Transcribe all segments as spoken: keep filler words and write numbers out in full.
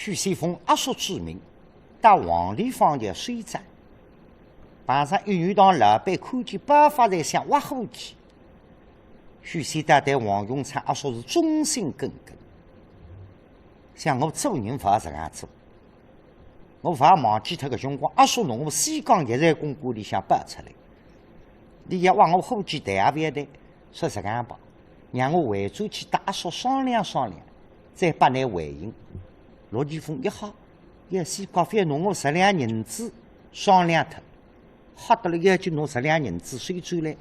许仙奉阿叔之命，到黄梨坊桥算账，碰着一鱼塘老板看见包发财想挖伙计，许仙搭对王永昌阿叔是忠心耿耿。想我做人勿好实梗做，我勿好忘记脱个辰光，阿叔拿我西江药材公馆里向抱出来，伊要挖我伙计谈也勿要谈，说实梗吧，让我回转去搭阿叔商量商量，再拨倷回音。陆继峰一吓，要西江覅拿我十两银子商量脱，吓得了要紧拿十两银子收转来。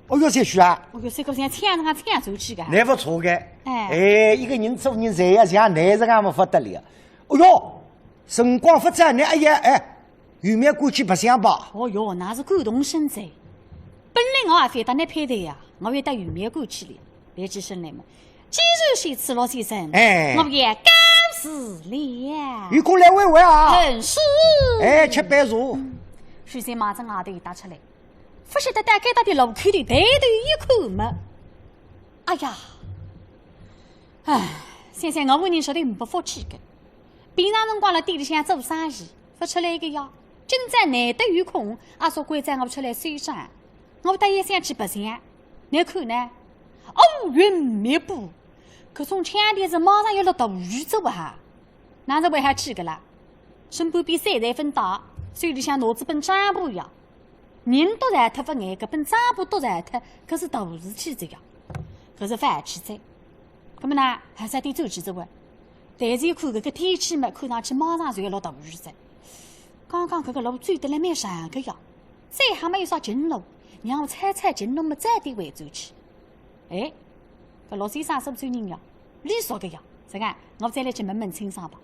哦哟，三叔啊，哦哟，三哥像抢人家抢出去个。倷勿错个，哎。哎，一个人做人侪要像倷实梗么勿得了。哦哟，辰光勿早，倷哎呀，哎，有没有过去白相吧？哦哟，那是感动身哉。本来我也勿搭倷配对呀，我也到有没有过去了，别起身来嘛。既然如此，陆先生，哎。我也告辞了。有空来玩玩啊。很是。哎，吃杯茶。许仙望仔外头一踏出来，勿晓得到该搭的路口头抬头一看嘛，哎呀，唉，想想我为人实在呒福气个。平常辰光辣店里向做生意，勿出来个呀。今朝难得有空，阿叔关照我出来算账，我倒也想去白相。倷看呢？乌云密布，搿种腔调是马上要落大雨哉哇哈！哪能会好去个啦？身边比赛侪勿带，手里向拿仔本账簿呀。 人都散脱勿碍，搿本账簿都散脱，搿是大事体哉呀。搿是勿好去哉。搿么呢，还是点转去哉喂。但是一看搿个天气嘛，看上去马上就要落大雨哉。刚刚搿个路走得来蛮长个呀，再还没有啥近路，让我抄抄近路嘛，早点回转去。 哎，搿陆先生是勿是人呀？俚熟个呀，实梗，我再来去问问清爽吧。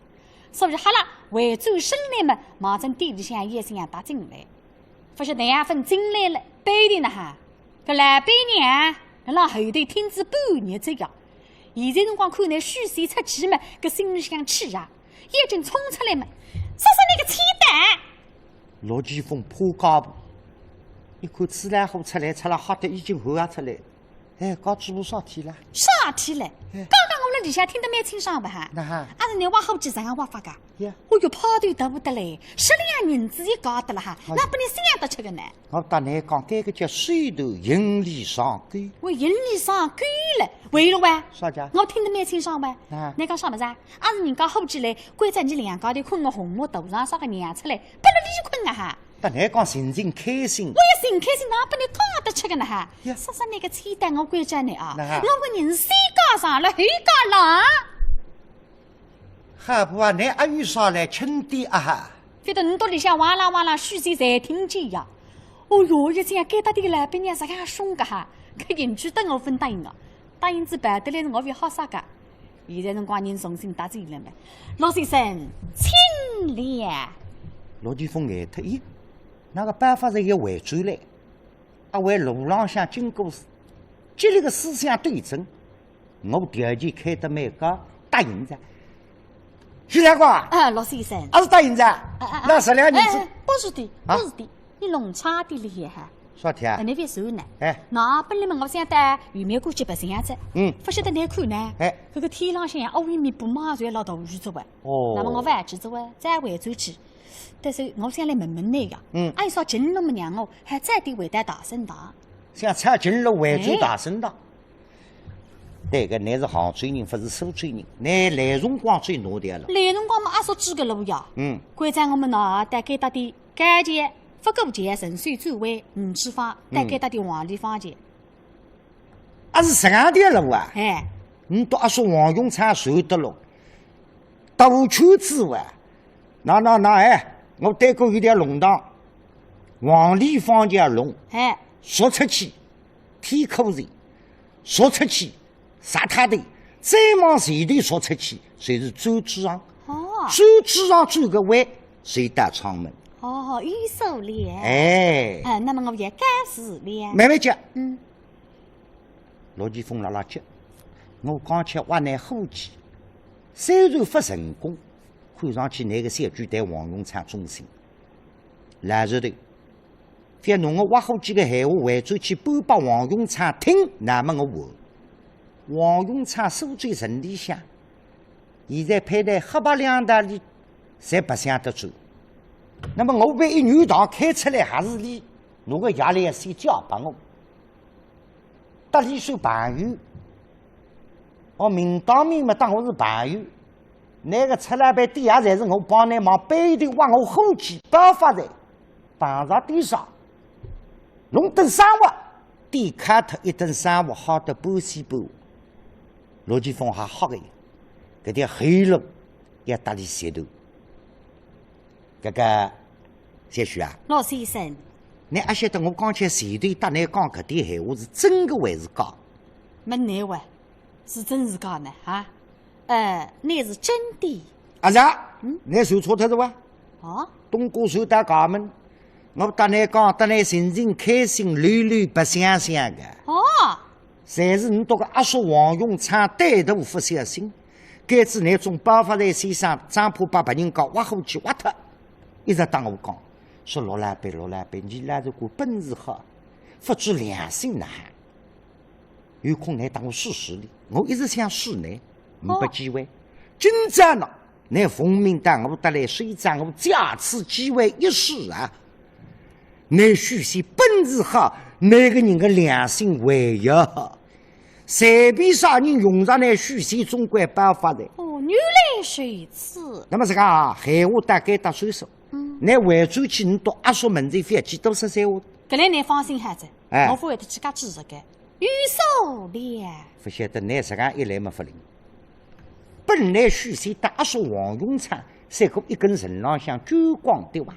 所以好了，回转身来嘛，望仔店里向一向踏进来。勿晓得哪亨进来了，背地呢哈，搿老板娘辣辣后头听仔半日哉呀。现在辰光看倷许仙出去嘛，搿心里向气啊，一径冲出来嘛，说说倷个气胆！陆继峰怕家婆，一看自来火出来，出来吓得已经汗也出来。 哎，家主婆啥体啦？啥体嘞？哎。刚刚我辣里向听得蛮清爽个哈。哪哈？阿是倷挖伙计实梗挖法个？呀。哦哟，派头大勿得嘞，十两银子一家头了哈，好。哪拨倷想得出个呢？我搭倷讲，搿个叫手段，引里上钩。喂，引里上钩嘞，为了喂？啥介？我听得蛮清爽喂。啊。倷讲啥物事啊？阿是人家伙计来，关照伲两家头困个红木头上啥个让出来，拨了俚困啊哈。 搭倷讲寻寻开心。我也寻开心，哪拨倷讲得出个呢哈？呀。说说倷个气胆，我关照倷啊，哪哈？我个人先告状了，后告状。好婆啊，倷阿有啥来轻点啊哈？覅得倷笃里向哇啦哇啦，许仙侪听见呀。哦哟，一听该搭个老板娘实梗凶个哈，搿银子等我勿答应啊。 答应仔办得来，我覅吓煞个。现在辰光人重新搭进来嘛。陆先生，请了。陆继峰呆脱，咦，哪个办法是要回转来？阿为路浪向经过激烈个思想斗争，我条件开得蛮高，答应哉。许大哥，啊，陆先生。阿是答应哉？啊，啊，啊。那十两银子。哎，哎，不是的，啊？不是的。 你弄差点厉害哈。啥体啊？哎，倷覅说呢。哎。那本来嘛，我想到有面过去白相哉。嗯。勿晓得倷看呢。哎。搿个天浪向乌云密布，马上要落大雨哉喂。哦。那么我勿去哉喂，再回转去。但是我想来问问倷呀。嗯。按说近路么让我还早点回到大生堂。想抄近路回转大生堂。哎。对个，倷是杭州人，勿是苏州人，倷来辰光最拿调了。来辰光嘛，阿叔指个路呀。嗯。关照我么呢，到该搭点 该街勿过街，顺手转弯，五指坊，到该搭点黄梨坊街。啊，是实梗条路啊？哎。倷笃阿叔王永昌走得路，兜圈子哇。那，那，那，哎，我对过有条弄堂，黄梨坊街弄，哎。说出去，天可热，说出去， 啥他的，再往前头说出去，就是专诸巷。哦。专诸巷转个弯，就到阊门。哦，有数了。哎。哎，那么我也告辞了。慢慢叫。嗯。陆继峰辣辣急，我刚才挖倷伙计，虽然勿成功，看上去倷个小鬼对王永昌忠心。老实头， 覅拿我挖伙计个闲话回转去搬拨王永昌听，那么我完。王永昌苏州城里向，现在配在黑白两道里侪白相得转。那么我万一牛道开出来还是俚，侬个爷来要先借拨我，搭俚算朋友。哦，明当面嘛当我是朋友，那个出来办店也侪是我帮俚，往背后挖我伙计，包发财。 碰着点啥，弄顿生活，店开脱一顿生活，好得半死半活。陆继峰还吓个呀，搿点后路要搭俚说的。搿个，小许啊，老先生，倷阿晓得我刚才前头搭倷讲搿点闲话是真个还是假？问倷哇，是真是假呢？啊？ 呃，乃是真的。啊是啊，嗯？倷算错脱是哇？哦？东哥算到家门，我搭倷讲，搭倷寻寻开心，溜溜白相相个。哦？侪是倷笃个阿叔王永昌歹徒勿小心，该次倷种包发财先生，生怕把别人家挖伙计挖脱，一直搭我讲，说陆老板，陆老板，倷老实讲本事好，勿知良心哪哈。 有空倷搭我试试哩，我一直想试呢，没机会。哦。今朝呢，倷奉命到我搭来，谁知我借此机会一试啊，倷许仙本事好，倷个人个良心还要好，随便啥人用着倷许仙总归包发财。哦，原来如此。那么这个啊，闲话大概到此说，嗯。倷回转去，倷笃阿叔门前覅去多说闲话。搿来倷放心好哉，哎。我勿会得去介几十个。 有数了。勿晓得倷实梗一来么勿灵。本来许仙搭阿叔王永昌三个一根绳浪向追光对伐？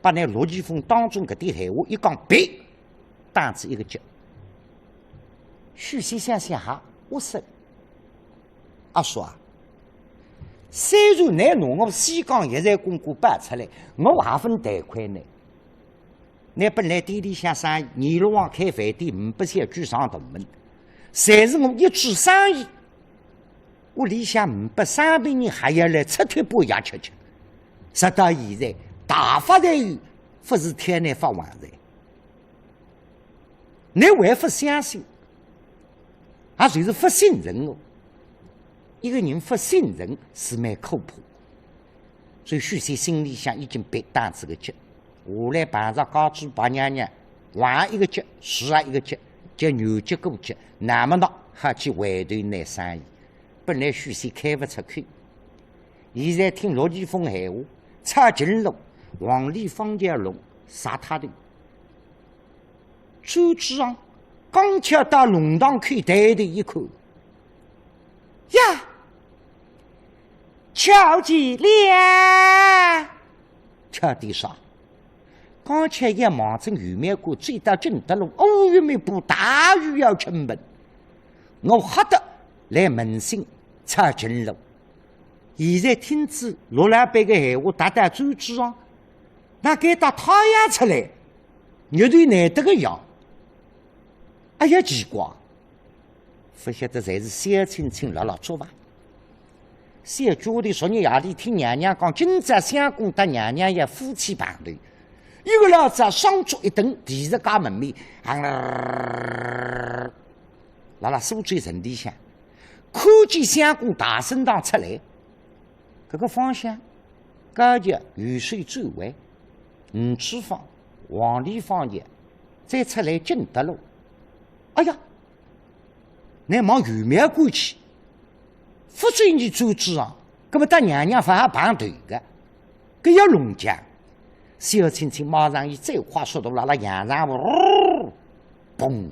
把倷陆继峰当中搿点闲话一讲，别，打仔一个结。许仙想想哈，我说，阿叔啊，虽然倷拿我西江药材公司摆出来，我也勿能推扳倷。 倷本来店里向生意，二路往开饭店，呒不小鬼上大门，侪是我一做生意，屋里向呒不生病人还要来出脱半夜吃吃。直到现在，大发财又勿是天天发横财。倷还勿相信，也就是勿信任我。一个人勿信任是蛮可怕。 所以许仙心里向已经别打仔个结，下来碰着家主婆娘娘，横一个结，竖啊一个结，叫扭结过结，那么呢，好去回头拿生意。本来许仙开勿出口，现在听陆继峰闲话，抄近路，黄鹂坊桥弄啥他的。 周知昂刚巧到弄堂口抬头一看，呀，巧极了！巧点啥？刚才一望准圆明馆走到景德路，乌云密布，大雨要倾盆。我吓得来扪心抄近路。现在听仔陆老板个闲话，搭搭周知昂，哪该搭太阳出来， 日头难得个样。哎呀，奇怪，勿晓得侪是小青青辣辣作孽。小丫头昨日夜里听娘娘讲，今朝相公搭娘娘要夫妻碰头，一个老早双足一蹬，第一家门面，行了，辣辣苏州城里向，看见相公大生堂出来，搿个方向，高桥由水转弯，五尺坊、黄鹂坊桥，再出来景德路。哎呀，乃望圆明馆去，勿转倷周知昂，搿么搭娘娘勿好碰头个，搿要弄僵。小青青马上以最快速度辣辣阳澄湖，嘣，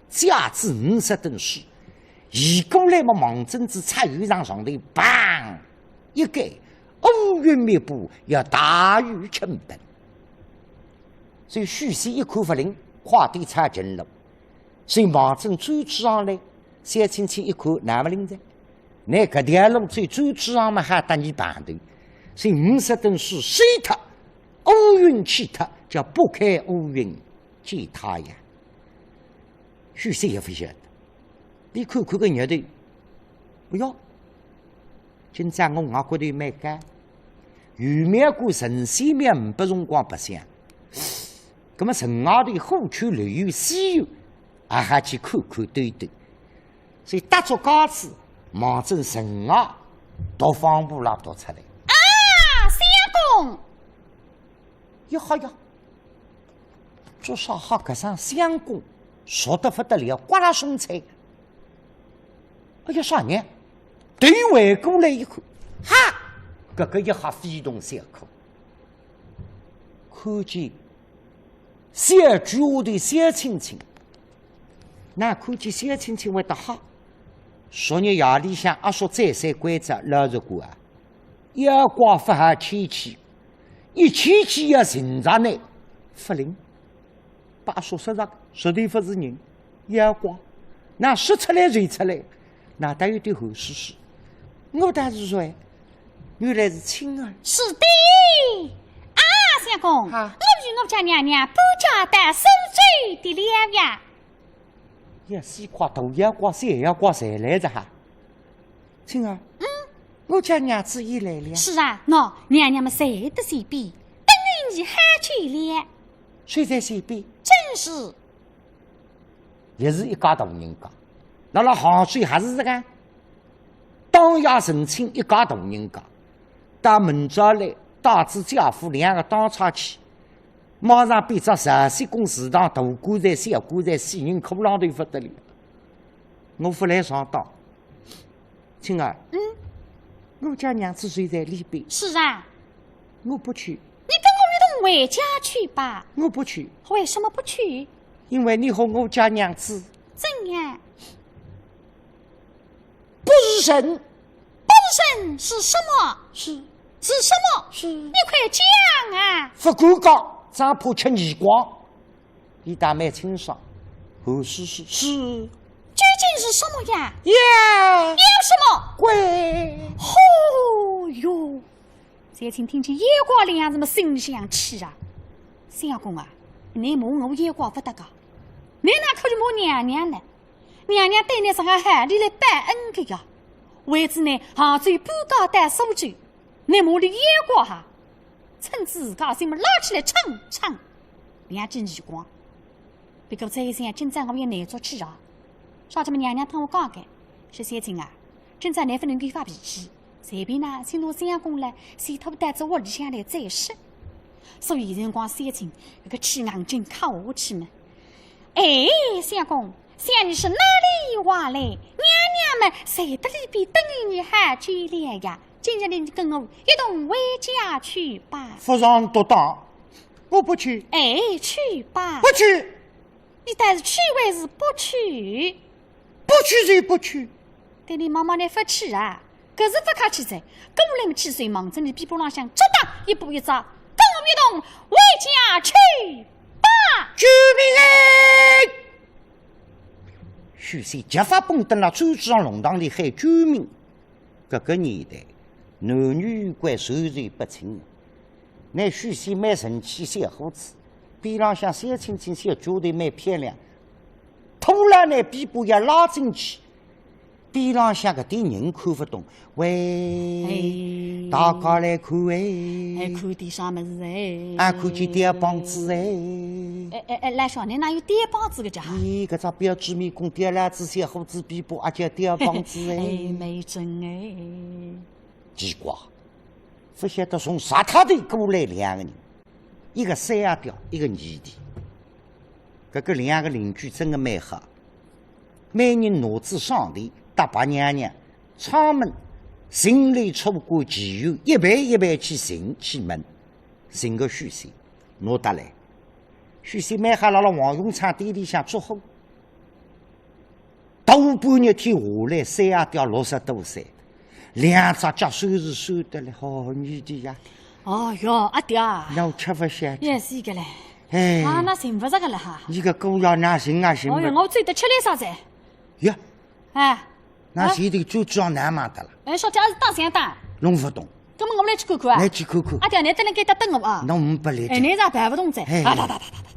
架仔五十吨水，移过来么望准仔出油厂上头，砰！ 一盖，乌云密布，要大雨倾盆。所以许仙一看勿灵，快点抄近路。所以望准周知昂来，小青青一看，哪勿灵哉？乃搿条路走周知昂嘛，还搭倷碰头。所以五十吨水收脱，乌云去脱，叫拨开乌云见太阳。许仙也勿晓得，伊看看个日头，哎哟， 今朝我额角头蛮高，圆明馆神仙庙呒不辰光白相，葛么城外头虎丘留有西游，也好去看看兜兜。所以搭足架子，望准城外独芳步啦踱出来。公。呀哈呀，做啥哈搿声相公，熟得不得了，刮辣松脆。哎呀，啥人？头回过来一看，哈，搿个一吓非同小可。看见小鬼屋头小青青，哪看见小青青会得吓？昨日夜里向阿叔再三关照，老实讲啊， 妖怪勿好牵记，一牵记要寻着呢，勿灵。拨阿叔说着，实在勿是人，妖怪，哪说出来就出来，哪搭有点寒丝丝。我道是谁？原来是青儿。是的，啊，相公，啊。我与我家娘娘搬家到苏州的了呀。呀，西瓜大妖怪、小妖怪侪来着哈。 青儿，嗯？我家娘子也来了。是啊，喏，娘娘们侪在前边，等着你好久了。谁在前边？正是。也是一家大人家，辣辣杭州还是这个，当夜成亲一家大人家，到明朝来带仔姐夫两个当差去，马上变只十四公祠堂，大棺材、小棺材，死人骷髅头勿得了。我勿来上当。 青儿，嗯？我家娘子就在里边。是啊。我不去。你跟我一同回家去吧。我不去。为什么不去？因为你和我家娘子怎样？不是人。不是人是什么？是。是什么？是。你快讲啊！不敢讲，只怕吃耳光。 伊倒蛮清爽。寒丝丝，是。究竟是什么呀？妖！妖什么？怪！哦哟！小青听见妖怪两字么心里想气啊。相公啊，你骂我妖怪勿搭界，你哪可以骂娘娘呢？娘娘对你是很好，你来报恩个呀。为仔呢，杭州搬家到苏州， 你骂俚妖怪哈，趁自家性命拉起来唱唱，两记耳光。不过再一想，今朝我也难做去啊。啥叫么娘娘搭我讲个，说小青啊，今朝你勿能够发脾气，随便呢，先拿相公来，先拖到仔屋里向来再说。所以辰光小青搿个气硬劲靠下去嘛。哎，相公， 想你是哪里话来？娘娘们侪在里边等你好久了呀，今日你跟我一同回家去吧。夫人独当，我不去。哎，去吧。不去。你到底去还是不去？不去就不去。对你妈妈你勿去啊？ 搿是勿客气哉，过来么气势望仔俚臂膊浪向只搭一步一扎，跟我一同回家去吧！救命哎！许仙急法蹦登了，走上弄堂里喊救命。搿个年代，男女有关授受不亲。 乃许仙蛮神气小伙子，边浪向小青青小脚头蛮漂亮，拖牢乃臂膊要拉进去，边浪向搿点人看勿懂。喂，哎。大家来看哎。哎，看点啥物事哎？啊，看见吊膀子哎。哎，哎，哎，老兄，倷哪有吊膀子个家伙？咦，搿只标致面孔吊牢仔小伙子臂膊，也叫吊膀子哎。哎，没准哎。奇怪， 勿晓得从啥搭头过来两个人，一个三阿爹，一个二弟。搿个两个邻居真个蛮好，每日拿仔赏钿搭白娘娘，阊门、寻楼、出过奇遇，一爿一爿去寻去问，寻个许仙，拿得来。许仙蛮好，辣辣王永昌店里向做伙。 大半日天下来，三阿爹六十多岁，两只脚酸是酸得来，好年纪呀。哦哟，阿爹啊。老吃勿消。也是个嘞。哎。啊，那寻勿着个了哈。伊个狗要哪寻啊寻勿着。哦哟，我走得吃力啥子？呀，哎。那前头就叫难忙得了。哎，小姐是打相打。弄勿懂。搿么我来去看看啊。来去看看。阿爹，侬等辣该搭等我啊。那我们不来。哎，侬啥办勿懂哉？哎。啊，哒哒哒哒哒哒。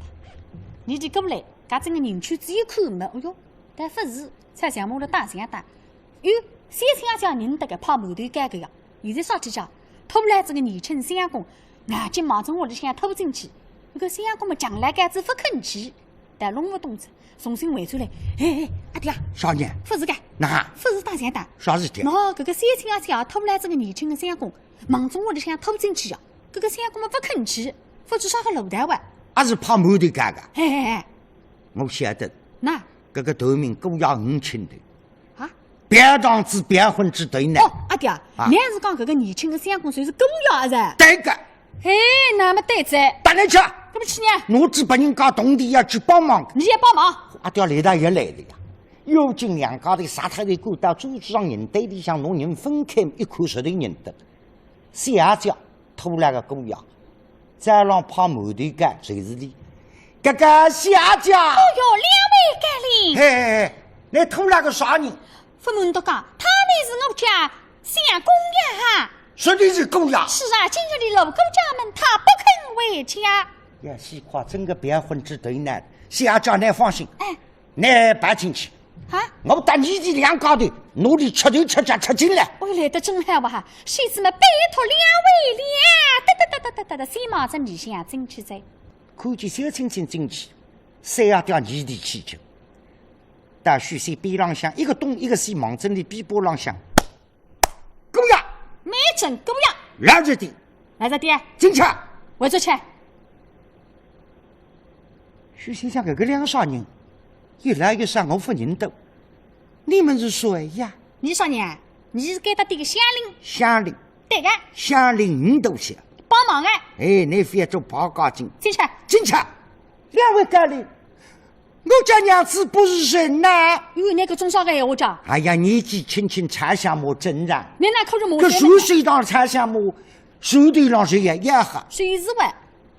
侬就过来，搿整个人圈子一看嘛，哎哟， 但勿是，才像我了打相打。哟，小青阿姐人得个，怕木头盖个呀。现在啥体讲？拖牢仔个年轻相公，硬劲望仔屋里向拖进去。搿个相公嘛，犟来盖仔勿肯去，但弄勿懂仔，重新回转来。哎哎，阿爹啊，啥人？勿是个，哪？勿是打相打。啥事体？喏，搿个小青阿姐啊，拖牢仔个年轻个相公，望仔屋里向拖进去呀。搿个相公么勿肯去，勿知啥个路道哇。还是怕馒头干个。嘿嘿嘿。我晓得。哪？搿个头名姑爷五亲头。啊？表堂子表婚之头呢。哦，阿爹啊，啊。倷是讲搿个年轻个相公就是姑爷是？对个。嘿，那么对哉。搭倷去。搿么去呢？我只拨人家铜钿要去帮忙。倷也帮忙？阿爹来得也来了呀。要紧两家头杀脱一个到主子上人堆里向，拿人分开一看，实头认得。 小姐拖来个姑爷，再让怕馒头干，就是俚。搿个小姐。哦哟，两位高邻。嘿嘿嘿，倷拖来个啥人？勿瞒侬讲，他乃是我家相公呀。说的是姑爷。是啊，今日里路过家门，他不肯回家。呀，西瓜真个表婚之头呢，小姐倷放心。哎。 倷别进去。啊？我搭倷弟两家头，拿俚出头出脚出进来。哦，来得正好哇，小姐么拜托两位了。哒哒哒哒哒哒哒，先望仔里向进去哉。看见小青青进去，三阿爹倷弟去就。到许仙边浪向，一个东一个西，望仔俚臂膊浪向。 姑爷，没准姑爷。来着的。来着的。进去。回出去。许仙想搿个两啥人，一来一上我勿认得。你们是谁呀？你啥人？你是该搭点个乡邻。乡邻。对个。乡邻倷笃些。帮忙哎。哎，你覅做八嘎精。进去。进去。两位高邻， 我家娘子不是人呐。哟，倷个种啥个闲话讲？哎呀，年纪轻轻拆相骂真人。倷哪可是骂搿人呢？水水当拆相骂，水对浪水也也好。水是喂。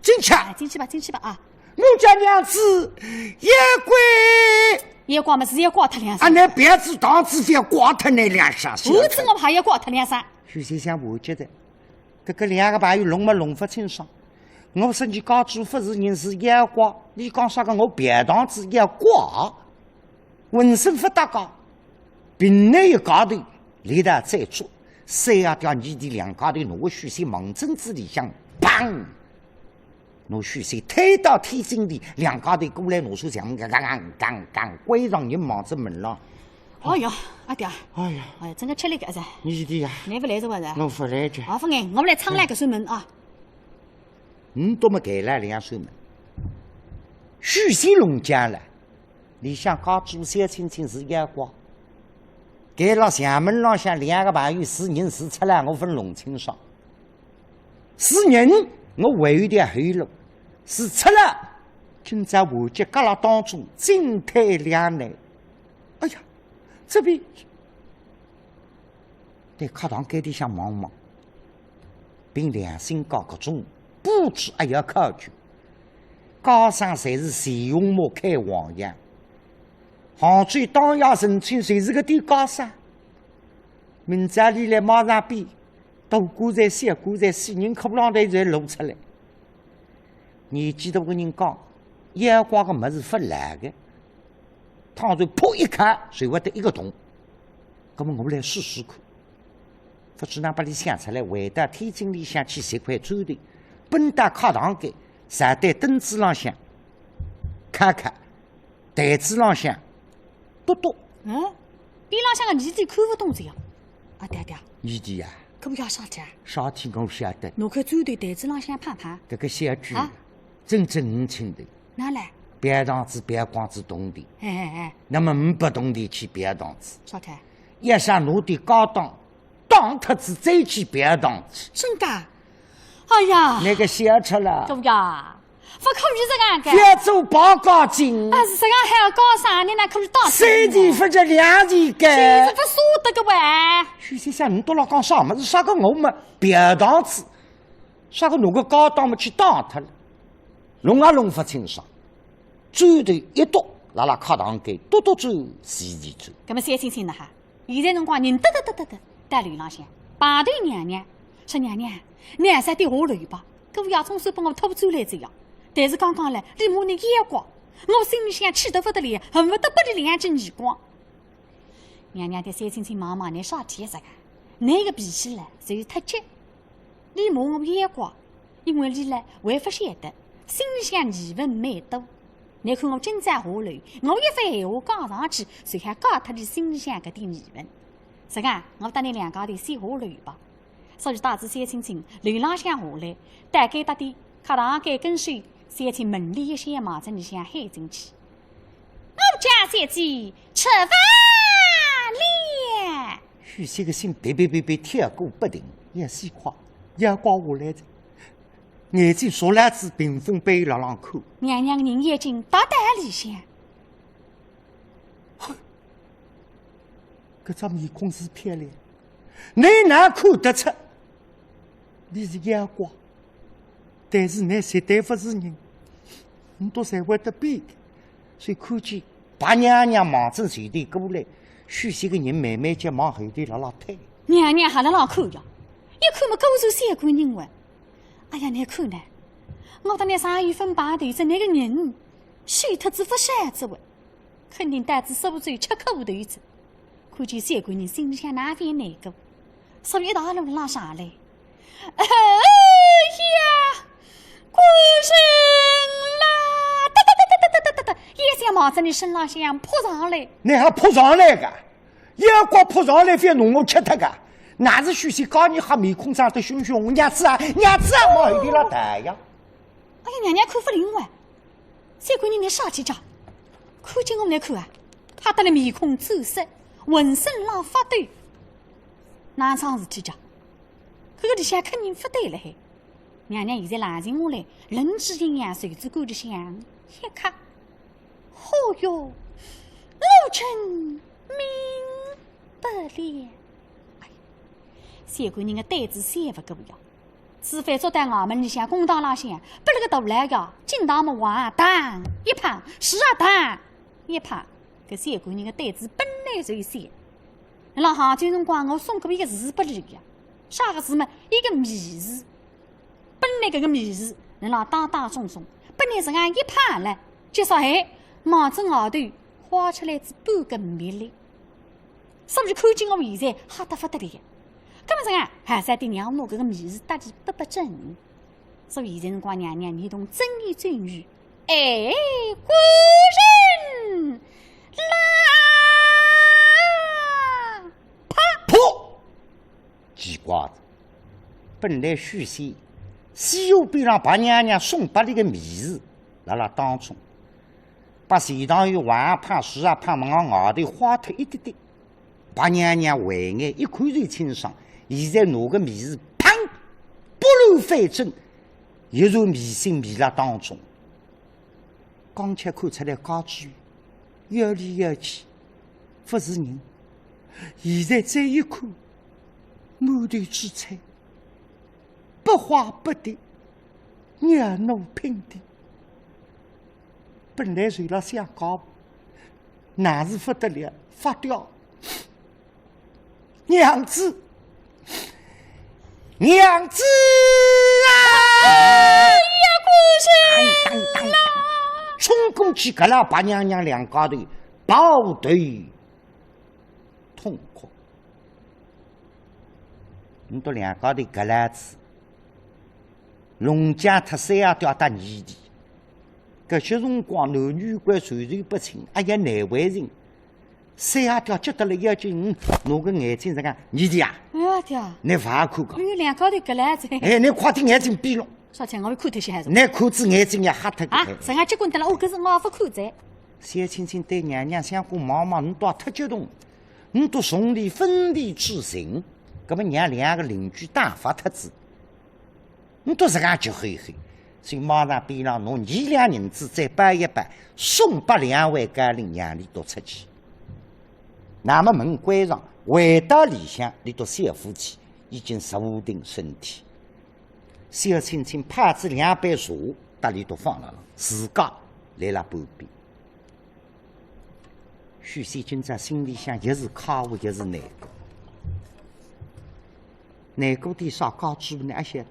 进去。哎，进去吧，进去吧啊。我家娘子也怪。也怪嘛是也怪他两声。啊，那别子当子覅怪他那两声。胡子我还也怪他两声。许仙想我觉得 搿个两个朋友弄么弄勿清爽。我说你家主勿是人是妖怪，你讲啥个我表堂子妖怪？浑身勿搭界。凭哪一家头，里头再做，三阿爹倷弟两家头拿许仙望仔里向，砰！拿许仙推到天井里，两家头过来拿手墙，刚刚刚刚关上人望仔门浪。 哎呀，阿爹，哎呀，哎呀，真个吃力个噻。倷弟呀，倷勿来是勿是？我勿来着。啊，勿碍，我们来撑来搿扇门啊。倷笃么开了两扇门，许仙弄僵了，里向家主小青青是妖怪，开了墙门浪向两个朋友是人是出来，我勿弄清爽。 是人，我还有点后路；是出来，今朝我就夹辣当中，进退两难。哎呀，这边对客堂间里向望望，凭良心讲，搿种布置还要考究。家生侪是钱用木开黄杨，杭州当夜成亲侪是搿点家生。 明朝里来马上变，大棺材、小棺材，死人骷髅头侪露出来。年纪大个人讲，妖怪个物事勿来个，倘若噗一开，就会得一个洞。葛么我来试试看。勿知哪拨俚想出来，回到天井里向去拾块砖头，奔到客堂间，站在凳子浪向，看看，台子浪向，笃笃。嗯，边浪向个儿子看勿懂哉呀。啊，爹爹，儿子呀，搿么要啥体啊？啥体我晓得。拿块砖头台子浪向拍拍。搿个小鬼啊，真正五亲头。哪来？表堂子表光子铜钿。哎哎哎。那么呒拨铜钿去表堂子。啥体？要想拿点家当 当脱仔再去表堂子。真个？哎呀，那个笑出了。对呀，勿可以这样个。覅做八嘎精。啊，是这样还要讲啥？你哪可以当真呢？三钱勿值两钱个。真是勿舍得个喂。许仙想，倷笃辣讲啥物事？啥个我么表堂子？啥个拿个家当么去当脱了？弄也弄勿清爽。砖头一笃，辣辣客堂间笃笃走，齐齐走。搿么小青青呢哈？ 现在辰光人得得得得得到楼浪向，碰头娘娘，说：“娘娘，倷还是下楼吧，姑爷总算拨我拖转来哉呀。但是刚刚嘞，俚骂倷妖怪，我心里向气得勿得了，恨勿得拨俚两记耳光。”娘娘对小青青望望，倷啥体实梗？倷个脾气嘞，就是太急。 俚骂我妖怪，因为俚嘞还勿晓得，心里向疑问蛮多。倷看我今朝下楼，我一番闲话讲上去，随后解脱俚心里向搿点疑问。实梗，我搭倷两家头先下楼吧。所以带仔小青青楼浪向下来，到该搭点客堂间跟首，小青门帘一掀，望仔里向喊进去：“我家小姐吃饭了。”许仙个心别别别别跳个不停，也是快，眼光下来哉，眼睛熟来仔屏风背浪浪看。娘娘人已经踏到里向。 搿张面孔是漂亮，侬哪看得出伊是妖怪？但是侬绝对勿是人，侬侪会得变个。所以看见白娘娘望仔前头过来，许仙个人慢慢叫往后头辣辣退。娘娘还辣辣看呀，一看么果然小官人喂。哎呀，侬看呢，我搭侬上一分白头，搿个人瘦脱仔勿少仔喂。 肯定带仔苏州吃苦头子。看见小官人心里向哪会难过，所以一道路浪上来。哎呀，官人啦！哒哒哒哒哒哒哒哒，也想望仔伊身浪向扑上来。侬还扑上来个？妖怪扑上来，非弄我吃脱个？哪是许仙讲伊黑面孔长得凶凶，娘子啊，娘子啊，望后头浪退呀。哎呀，娘娘看勿灵喂。 小官人，侬啥体家？看见我来看啊，吓得来面孔赤色，浑身浪发抖。哪桩事体家？搿个里向肯定勿对了嘿。娘娘现在冷静下来，冷气一样，袖子管里向一卡。哦哟，我真明白了。哎，小官人个胆子小勿过呀。 此番捉到衙门里向，公堂浪向，拨勒个大老爷呀，惊堂木哇，当一拍，是啊，当一拍。搿小官人个胆子本来就小，辣杭州辰光，我送过一个字拨伊呀，啥个字嘛？一个迷字。本来搿个迷字，辣辣当当中中，拨伊实梗一拍了，结果嘿，望仔外头豁出来仔半个密来。 所以看见我现在吓得勿得了。搿么实梗，还是得让我搿个迷字搭伊拨拨正。所以现在辰光，娘娘一动真言真语，哎，官人啦！啪！噗！奇怪哉，本来许仙，西湖边浪白娘娘送拨伊个迷字，辣辣当中，拨钱塘县王阿胖、徐阿胖么往外头豁脱一点点。 白娘娘慧眼一看就清爽，现在拿个迷字，砰，拨乱反正，一串迷信迷辣当中。刚才看出来家主要里要气，勿是人。现在再一看，满头珠翠，百花百蝶，袅娜娉婷。本来就辣想家 哪是勿得了，发嗲。娘子，娘子啊！哎呀，官人！当当当！冲过去，搿拉白娘娘两家头抱头痛哭。侬笃两家头搿拉子，弄僵脱三阿爹搭二弟。搿歇辰光男女关授受不亲，哎呀难为情。 三阿爹急得来要紧，拿个眼睛实梗，二弟啊，哎呀，爹，侬勿好看个。哎呀，两家头搿来哉。哎，侬快点眼睛闭拢。啥体？我要看脱歇还是？侬看仔眼睛要瞎脱个。啊，实梗结棍得了，我搿是我勿看哉。小青青对娘娘相互望望，侬笃太激动，侬笃从里分离出情，搿么让两个邻居打发脱仔。 侬笃实梗急嘿嘿，所以马上边浪拿二两银子再摆一摆，送拨两位高邻，让俚笃出去。那么门关上，回到里向，俚笃小夫妻已经坐定身体。小青青泡仔两杯茶，搭俚笃放辣浪，自家立辣半边。许仙今朝心里向也是快活，也是难过。难过点啥？家主婆呢？阿晓得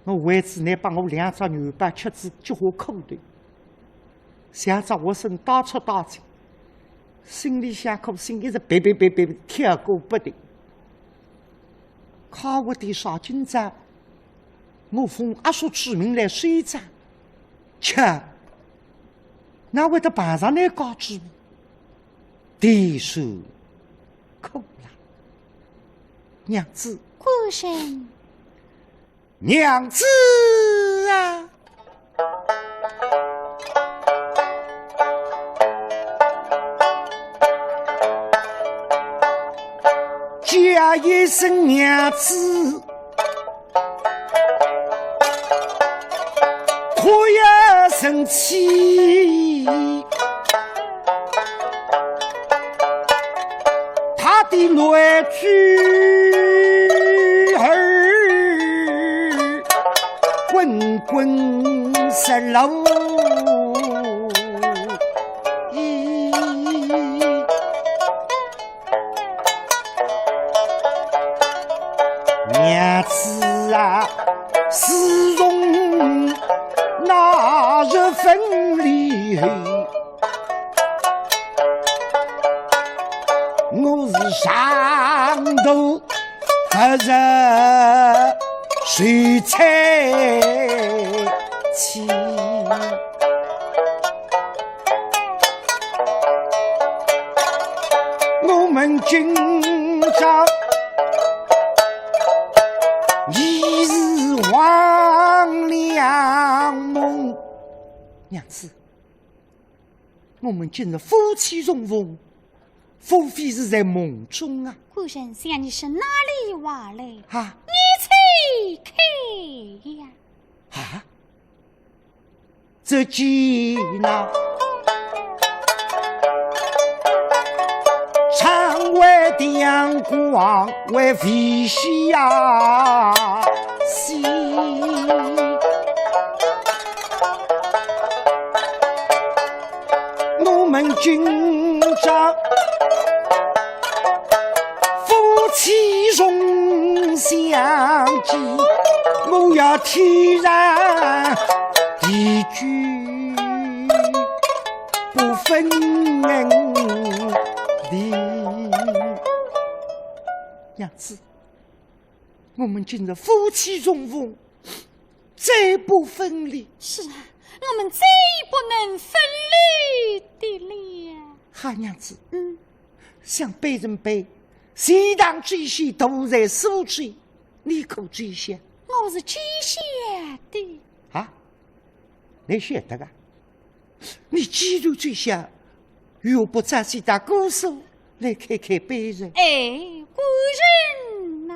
我为仔侬拨我两只元宝吃仔几化苦头，像只活生当出当进，心里向苦，心一直别别别别跳个不停。快活点啥？今朝我奉阿叔之命来收账，切，哪会得碰着侬家主婆？ 第一首苦了。娘子。官人。娘子啊！叫一声娘子， 可要生气。他的乱珠儿滚滚失落。 娘子啊，自从那日分离后，我是上头不日受妻。 我们今朝已是黄粱梦。娘子，我们今日夫妻重逢，莫非是在梦中啊？官人，想你是哪里话来？啊？你且看呀。啊？ 只见那窗外的阳光还未西呀西。我们今朝 夫妻重相见，我要天长地久不分离。娘子，我们今日夫妻重逢，再不分离。是啊，我们再不能分离的了。哈，娘子。嗯。 想卑人被钱塘知县毒在苏州，你可知晓？我是知晓的。啊？你晓得啊？你既然知晓，何不早些到姑苏来看看卑人？哎，官人呐。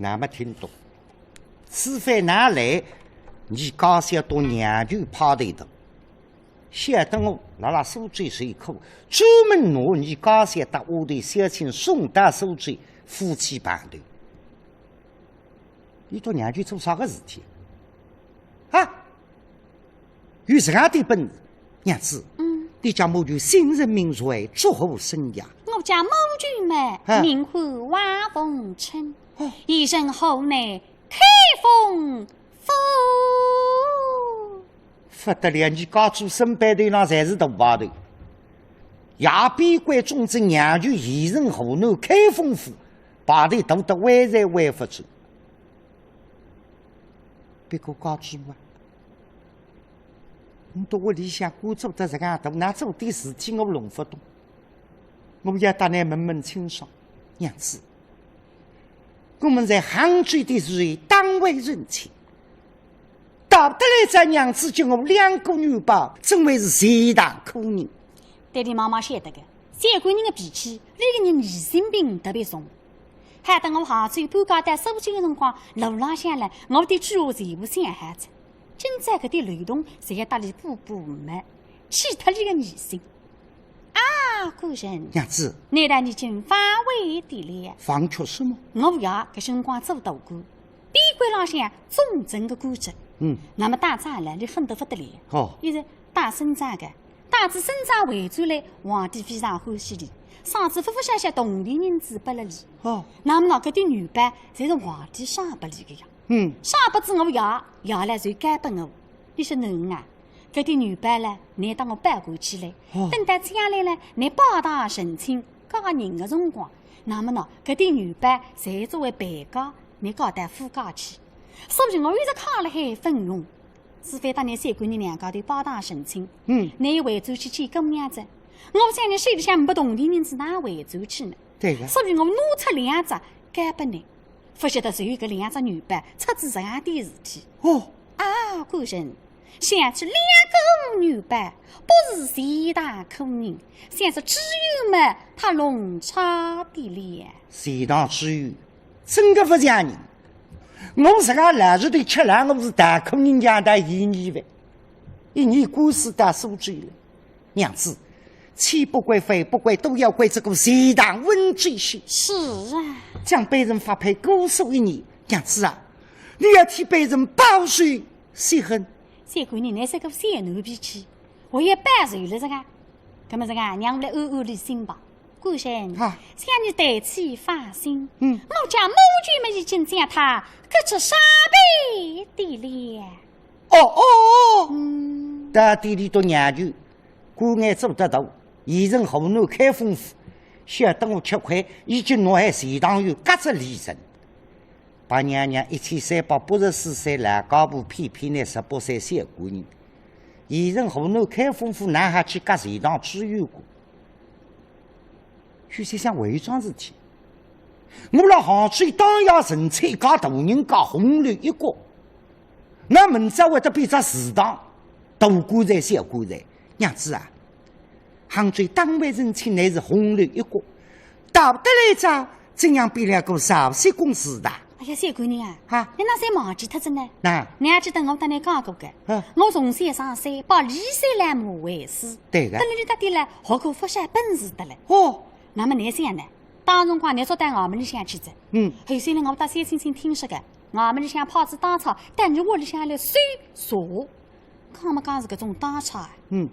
那么听懂，此番拿来，你家小到娘舅派头的，晓得我辣辣苏州受苦，专门拿你家小搭丫头小青送到苏州，夫妻碰头。你到娘舅做啥个事体？啊？ 有实梗点本事，娘子，嗯。你家母舅姓甚名谁，作何生涯？我家母舅嘛，啊。名唤王凤春，哦。现任河南开封府。不得了，你家族身背头浪侪是大牌头，爷边关总制，娘舅现任河南开封府，牌头大得歪侪歪勿转。不过家主婆啊， 我到屋里向官做得实梗大，哪做点事体我弄勿懂。我要搭倷问问清爽，娘子。我们在杭州的时候当为人亲，到得来咱娘子叫我两个女儿，真为是钱塘苦人。爹爹妈妈晓得个，小官人的脾气，俚个人疑心病特别重。 害得我杭州搬家到苏州的辰光，路浪向来，我的句闲话全部想好仔。今朝搿点漏洞，侪要搭俚补补密，去脱俚个疑心。啊，官人，娘子。难道你已经反悔的了？反却什么？我爷搿辰光做大官，边关浪向总镇个官职。嗯。那么打仗来，俚恨得不得了。哦。一直打胜仗个， 打仔胜仗回转来，皇帝非常欢喜俚，赏仔勿勿少少铜钿银子拨了俚。哦。那么喏，搿点元宝侪是皇帝赏拨俚个呀。嗯。赏拨仔我爷，爷来就交拨我。俚说囡儿啊，搿点元宝呢，倷搭我保管起来，哦。等到将来呢，倷拜堂成亲，嫁人个辰光，那么喏，搿点元宝侪作为陪嫁，倷交到夫家去。所以我一直囥辣海勿用。 是非搭倷小官人两家头拜堂成亲，嗯。倷回转去见姑娘哉。我想倷手里向呒不铜钿银子，哪回转去呢？对个。所以我拿出两只交拨倷，勿晓得就有搿两只元宝，出仔实梗点事体。哦。啊，官人，想起两个元宝，不是钱塘苦人，想是知县么，他弄差的了。钱塘知县，真个勿像人。 我实梗老实头吃辣，我是大苦人家的嫌疑犯，一年官司到苏州了。娘子，千不怪万不怪，都要怪这个钱塘温州县。是啊。将卑人发配姑苏一年，娘子啊，你要替卑人报仇雪恨。小官人乃是个小奴婢气，我也报仇了这个。那么这个，让我来安安俚心吧。 官人，啊。请你对此放心。嗯。我家母舅么已经将他革职杀备的了。哦哦。嗯。到底俚笃娘舅，官儿做得大，现任河南开封府，晓得我吃亏，已经拿海钱塘县革职离任。白娘娘一千三百八十四岁老家婆，偏偏乃十八岁小官人，现任河南开封府哪哈去革钱塘知县官？ 许仙想，为桩事体，我辣杭州当夜成亲一家大人家，红楼一角，那明朝会得变只祠堂，大棺材小棺材。娘子啊，杭州当为人亲乃是红楼一角，到得来哉，怎样变了个朝夕公祠堂？ 哎呀，小官人啊，哈？倷哪哼忘记脱仔呢？哪？倷还记得我搭倷讲过个？嗯。我从小上山拜骊山老母为师，对个。蹲辣俚搭点了，学过勿少本事的了。哦。那么倷想呢？当辰光倷捉到衙门里向去仔，嗯。后首呢，我搭小青青听说个，衙门里向派仔当差，到倷屋里向来搜查。 讲么讲是搿种当差啊，嗯。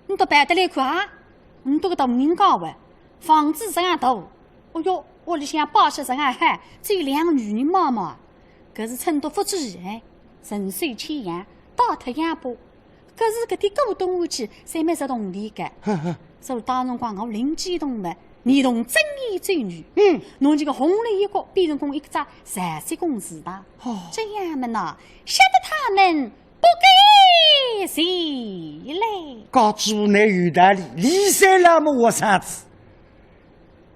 倷倒办得来看啊，倷倒个大人家喂，房子实梗大，哦哟，屋里向摆设实梗好，只有两个女人妈妈，搿是衬托勿出奇哎，人手牵羊，带脱羊倌，搿是搿点古董玩具，侪蛮值铜钿个。呵呵。所以当辰光我灵机一动么，念动真言咒语，嗯。拿这个红楼一角变成功一个只朝夕公祠堂。哦。这样么呢，吓得他们 不敢前来。家主婆倷有道理，骊山老母活生仔，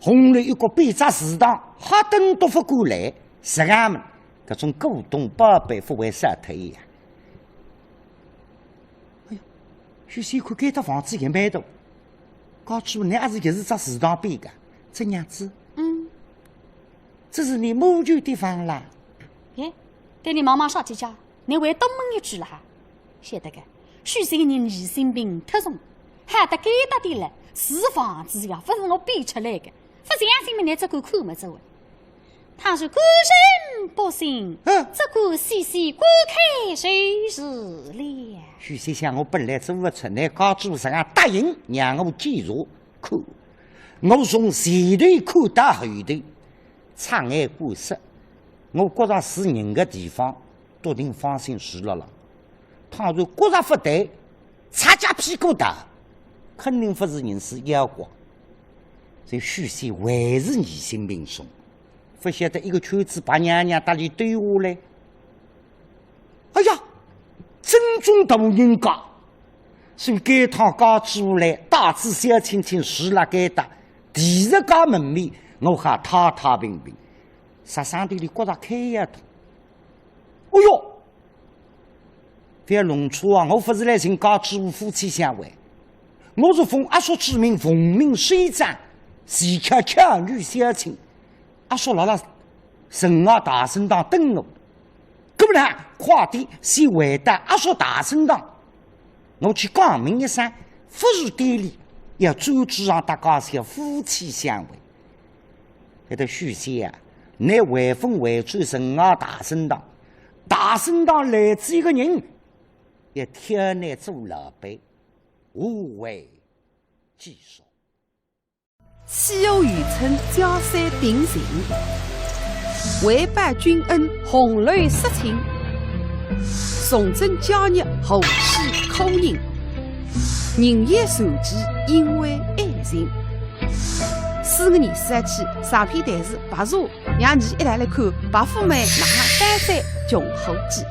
红楼一角变只祠堂，吓得倷勿敢来，实梗么，搿种古董宝贝勿会少脱呀。哎哟，许仙看搿搭房子也蛮大，家主婆倷阿是也是只祠堂变个，这样子。嗯。 这是你母舅的房啦？耶，对你妈妈说几句，你会多问一句了哈。晓得个，许仙人疑心病忒重，害得该搭点了，是房子呀，不是我编出来的，不相信么，你只管看么，这位。他是官人不信，嗯。只管细细观看就是了。许仙想，我本来做不出，你家主实梗答应，让我检查看，我从前头看到后头， 察言观色，我觉着是人的地方，笃定放心住了啦。倘若觉着不对，擦家屁股的，肯定不是人，是妖怪。所以许仙还是疑心病重，不晓得一个圈子白娘娘搭里兜下来。 哎呀，正宗大人家，所以该趟家主来，带仔小青青住辣该搭，第一家门面，我好太太平平，煞生头里觉着开呀头。哎哟，覅弄错啊，我不是来寻家主夫妻相会，我是奉阿叔之命，奉命收账，是巧巧遇小青。 阿叔辣辣城外大生堂等我。搿么呢，快点先回到阿叔大生堂，我去讲明一声，不是店里，要专诸巷搭家小夫妻相会。晓得许仙啊，你回风回转城外大生堂，大生堂来仔一个人，要挑你做老板，无为继续。 西湖渔村江山定情，为报君恩红楼雪亲，崇祯佳节后世苦人，人言传记因为爱情。四月廿四号起，上片台词白蛇，让你一道来看白富美拿单山穷苦记。